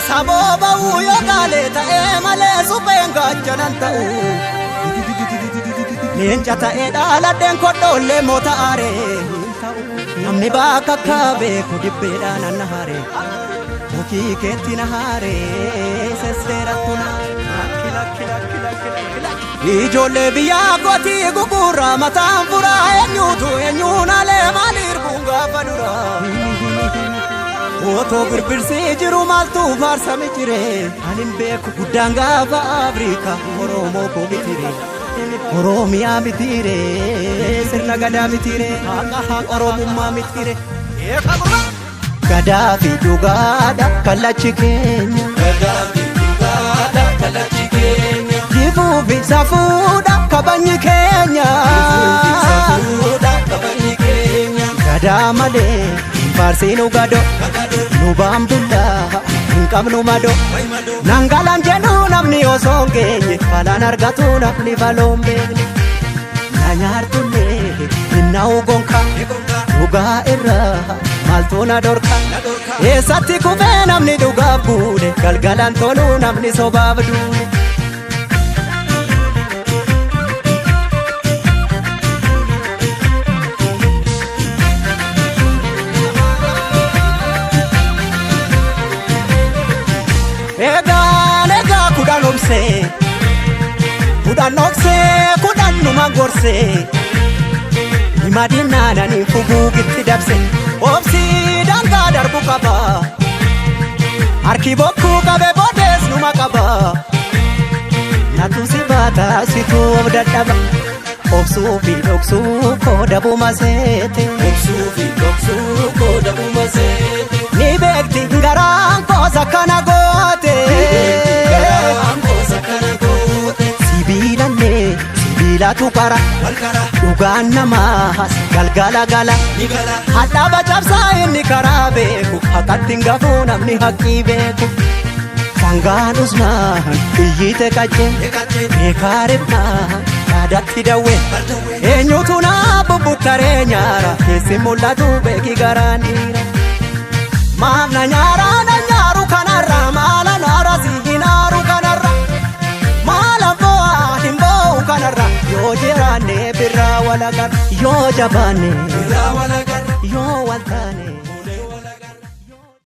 Saboo ba'uu yoo gaalee ta'ee malee supheen gaachanan ta'u. Leenca ta'ee dhaaladheen kodhoollee moota aaree. Namni bakka akka beeku dibbeedhaan anna haaree. Mukii keetti na haaree sesseerattu na. Ijoollee biyyaa kootii gugurraa mataan furaa eenyuutu eenyuun alee maaliif kun gaafa duraa. Otoo birbirsii jiru maaltu faarsame jire ani hin beeku guddaan gaafa Afrikaa Oromoo koo mitire Oromiyaa mitire sirna gadaa mitire haqa Oromummaa mitire. Gadaa fi dhugaadha kallachi keenya. Gadaa fi dhugaadha kallachi keenya. Jifuu fi safuudha kabajni keenya. Safuudha kabajni keenya. Gadaa malee hin faarsiinu gadoo. Nu baambullaa hin qabnu madoo. Nangalaan jedhu namni osoo hin geenye balaan argatu namni baloon beekne. Na nyaartullee hin na'u gonka dhugaa irraa maaltu na dhorka. Eessatti kufee namni dhugaaf buune galgalaan tolu namni sobaaf duune. Egaan egaa 10 obsee 10 dhoksee 10 numa gorsee hima dinnaananii fuguugitti dabse obsii daangaa darbu qaba harki bokkuu qabe boodees numa qaba natu si baata situ of dadhaba obsuu fi dhoksuu koo dabuma seete. Obsuu fi dhoksuu koo dabuma seete. Ni beekti garaan koos akkana goote. Garaan koos akkana goote. Sibiilallee sibiilatu qara. Wal qara. Dhugaan namaas galgala gala. Ni gala. Hadhaaba cabsaa inni karaa beeku haqatti hin gafuu namni haqqii beeku. Sangaan usnaan iyyite qaccee Eqaccee. beekaa ribnaan yaadatti dawwee. Bardawwee. Eenyutu naa bubbuttaree nyaara keessi mul'atu beeki garaan dhiira. Maaf na nyaara na nyaaru kanarra maala naara si hin aaru kanarra maala bo'aa hin bo'u kanarra yoo jiraanne birraa walagarra yoo jabaanne Birraa wal agarra. yoo